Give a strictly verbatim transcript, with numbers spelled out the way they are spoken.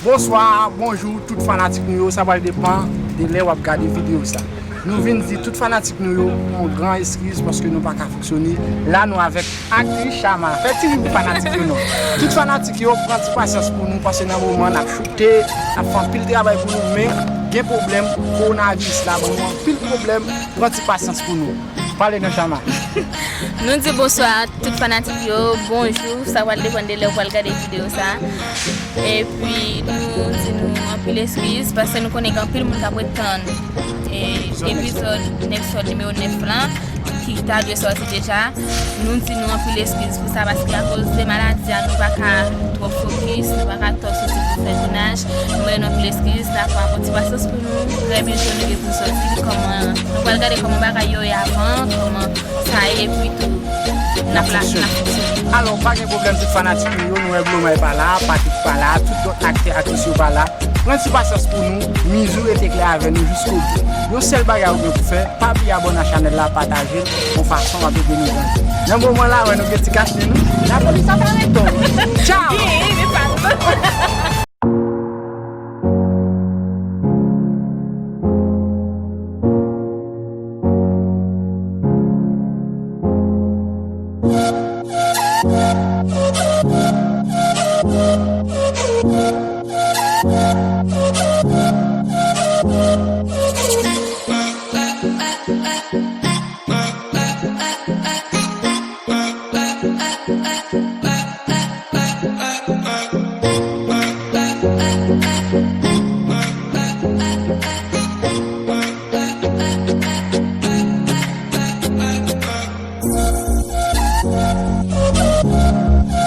Bonswa, bonjou tout fanatik nou yo, sa pral depann de lè w ap gade videyo sa. Nou vin di tout fanatik nou yo yon gran eskiz paske nou pa ka fonksyone. La nou avèk aktris Chama. Fè ti ri pou fanatik yo non. Tout fanatik yo, pran ti pasyans pou nou paske nan moman n ap choute, n ap fè anpil travay pou nou, men gen pwoblèm kowonaviris la ban nou anpil pwoblèm. Pran ti pasyans pou nou. Pale non Chama. Nou di bonswa tout fanatik yo, bonjou, sa pral depann de lè w pral gade videyo sa. Epi nou di nou anpil eskiz paske nou konnen gen anpil moun k ap ret tann epizòd Nèf Sòt nimewo nèf lan ki ta dwe sòti deja. Nou di nou anpil eskiz pou sa paske akoz de maladi a nou pa ka twò fokis, nou pa ka twò soti pou fè tounaj. Nou mande nou anpil eskiz, la fwa pran ti pasyans pou nou. Trè byento nou gen pou sòti kòman nou pral gade kòman bagay yo ye avan, kòman sa ye epi tou n ap la n ap fonksyone. Alò pa gen pwoblèm tout fanatik nou yo, nou wè Blomay pa la, Patrick pa la, tout lòt aktè aktris yo pa la. Pran ti pasyans pou nou, Mizou rete klè avè nou jiskobou. Yon sèl bagay ou gen pou fè, pa bliye abòne a chanèl la, pataje l, yon fason w ap ede nou grandi. Nan moman la, wè nou gen ti kach nan nou, lapolis ap arete w. Tchaw!